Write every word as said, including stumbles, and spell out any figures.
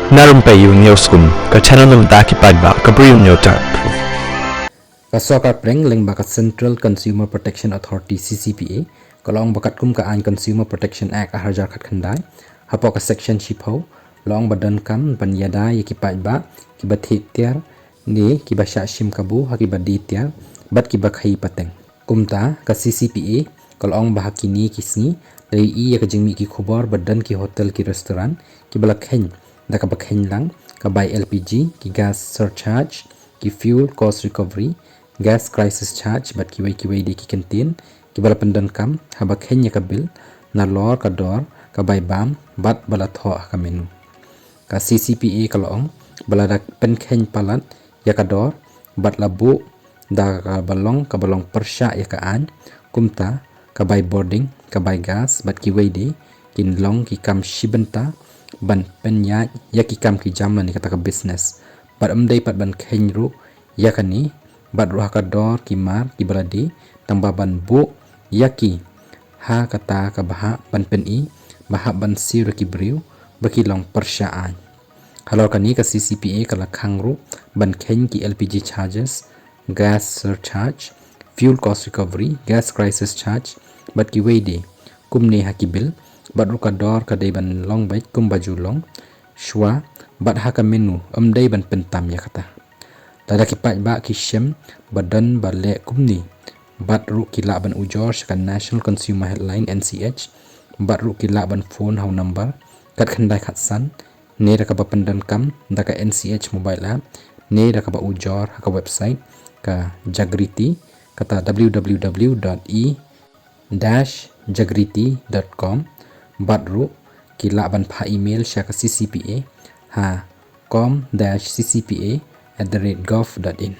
Na Rympei U Hynñiewskum, ka channel na bynta ki paidbah ka Bri U Hynñiewtrep. Ka Sorkar Pdeng lyngba ka Central Consumer Protection Authority, C C P A, ka la ong ba katkum ka aiñ Consumer Protection Act ar hajar khatkhyndai, hapoh ka section shiphew, la ong ba donkam ban ïada ïa ki paidbah kiba thied tiar ne kiba shah shim kabu ha kiba die tiar bad kiba khaïi pateng. Kumta, ka C C P A ka la ong ba ha kine ki sngi la ïohi ïa ka jingmih ki khubor ba don ki hotel, ki restaurant kiba la kheiñ da kaba kheiñ lang ka bai L P G, ki gas surcharge, ki fuel cost recovery, gas crisis charge bad kiwei kiwei de ki kyntien kiba la pyndonkam haba kheiñ ïa ka bill nalor ka dor ka bai bam bad ba la thoh ha ka menu. Ka C C P A ka la ong ba lada pynkheiñ palat ïa ka dor bad la buh da kaba long, kaba long pyrshah ïa ka aiñ, kumta ka bai bording, ka bai gas bad kiwei de kin long ki kam shi bynta ban pynïaid ïa ki kam ki jam lane kata ka business. Bad ym dei pat ban kheiñ ruh ïa kane bad ruh ha ka dor ki mar kiba la die, tangba ban buh ïa ki ha kata ka bhah ban pyni ba hap ban siew da ki briew ba ki long pyrshah aiñ. Halor kane, ka C C P A ka la khang ruh ban kheiñ ki L P G charges, gas surcharge, fuel cost recovery, gas crisis charge bad kiwei de kumne ha ki bill, bad ruh ka dor ka dei ban long beit kumba ju long shuwa, bad ha ka menu ym dei ban pyntam ïa kata. Lada ki paidbah ki shem ba don ba leh kumne, bad ruh ki lah ban ujor sha ka National Consumer Healthline, N C H, bad ruh ki lah ban phone ha u number khatkhyndai khatsan, ne da kaba pyndonkam da ka N C H mobile app, ne da kaba ujor ha ka website ka Jagriti, kata w w w dot e dash jagriti dot com, bad ruh ki lah ban phah email sha ka C C P A ha com dash C C P A at the rate gov dot in.